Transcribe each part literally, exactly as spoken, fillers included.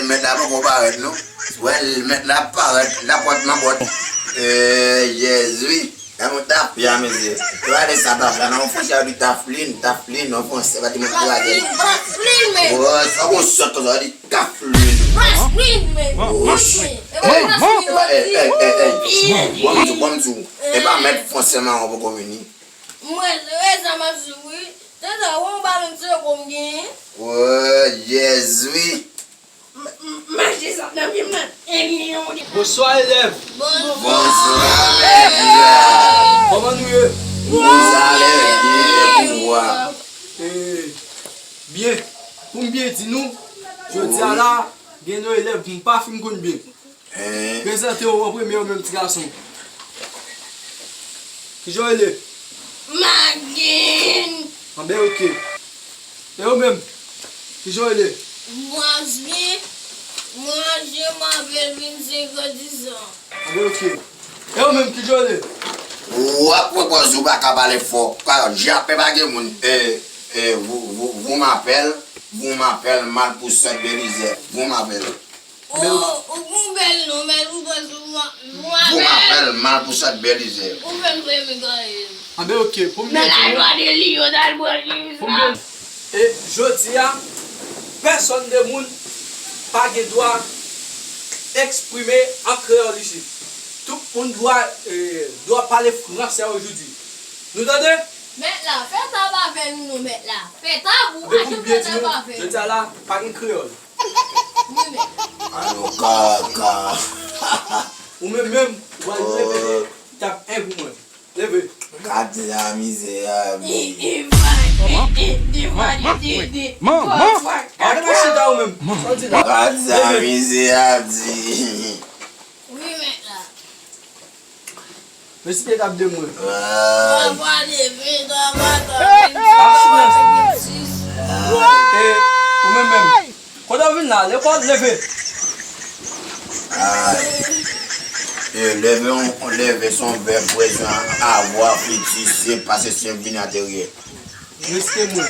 Mèt la poko parèt non. Wè, mèt la parèt, lapòt nan pòt. Eh, Jezi. Nan yon tafya, mesye. Yo ale sa tafya, nan yon fransè yo di taflin, taflin, nan fransè, pa di mwen kraze. Taflin, taflin, men. Wè, sa kon sòt konsa, yo di taflin. Taflin, men. Woch. Taflin. E pa taflin, yo di. Eh, eh, eh, eh. Bon, m di w, bon, m di w. E pa mèt fransè mawon poko vini. Mwen, se rezon m ap di w, wi. Tata, wè yon balon de gwo m genyen. Wè, Jezi. M-, m-, mache sa nan pye m nan. Bonswa, elèv. Bonswa, mèt la. Kòman nou ye? Nou alèz, byen, pouvwa. Eh, byen. Pou m byen di nou, jodi a la, gen yon elèv m pa fin konn byen. Prezante w an premye, ou menm ti gason. Kijan w rele? Magin. Anben, oke. E ou menm? Kijan w rele? Mwazi. Mwazi, m apel vin senkandizan. Anben, oke. E ou menm, kijan w rele? W ap pran pòz ou pa ka pale fò. Ka, japè pa gen moun. E, e, vous, vous, vous m'appelle, vous m'appelle Malpousan Belizè. Vous m'appelle. Ou, ou gon bèl non, men ou pran sou mwa, mwa bèl. Vous m'appelle Malpousan Belizè. Ou fè m renmen gaye. Anben, oke, pou m byen di nou. Nan lajwa de li, yo t al pran li sa. Pou m byen, e jodi a, pèsòn de moun pa gen dwa eksprime an kreyòl isit. Tout moun dwa, e, dwa pale fransè ojodi. Nou tande? Mèt la, fè tab avè nou non, mèt la. Fè tab, ou pa janm fè tab avè nou. Jodi a la, pa gen kreyòl. Wi, mèt. Alo, kaka. Ou menm menm, ou pral repete tab en pou mwen. Leve. Gade la mizè a, bi. Manman, manman, manman. Gade machita ou menm. Sa w di la? Gade la mizè a, di. Wi, mèt la. Resite tab de mwen. Twa fwa de ven, twa fwa twa, venntwa, vennsis. E, ou menm menm. Kote w vin la? Lekòl, leve. E, leve, on, leve se yon vèb prezan, avwa, fiti, se pase, se vini aterye. Resite mwen.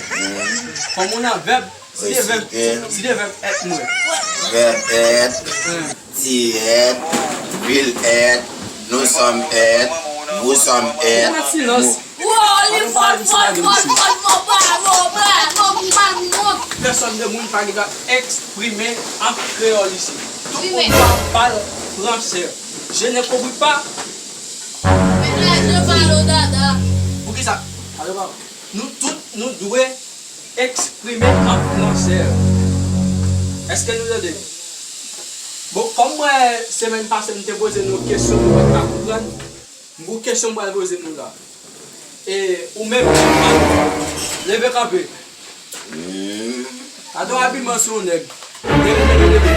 Kòm ou nan vèb, site vèb, site vèb èt mwen. Vèb èt, ti èt, vil èt, nous sommes èt, vous sommes èt. Ou met silans. Wo, li fò, fò, fò, fò, fò, bravo, bravo, bravo. Pèsòn de moun pa gen dwa eksprime an kreyòl isi. Tout moun dwa pale fransè. Je ne compris pas. Men la, je parle au dada. Poukisa? Pale pa. Nou tout, nou dwe eksprime an fransè. Èske nou tande? Bon, kòm mwen, semèn pase, m te poze nou kesyon, nou pa t ka konprann, m gon kesyon m pral poze nou la. E ou menm, leve kanpe. Gade yon abiman sou yon nèg. Leve, leve, leve.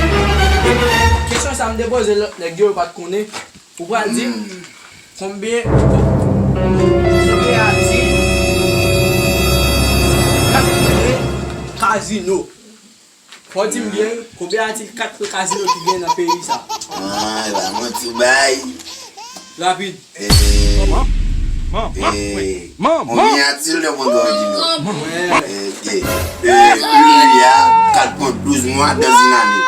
Kesyon sa m te poze lòt nèg yo, yo pa t konnen. Ou pral di m konbyen, konbyen a di kat kre kazino. Fò w di m byen, konbyen a di kat kre kazino ki gen nan peyi sa? Ah, e pa manti w bay. Rapid. Eh, manman, manman, eh, manman. Konbyen a di l de pwogram di nou? Eh, eh, eh, il y a quatre point douze mois dans une année.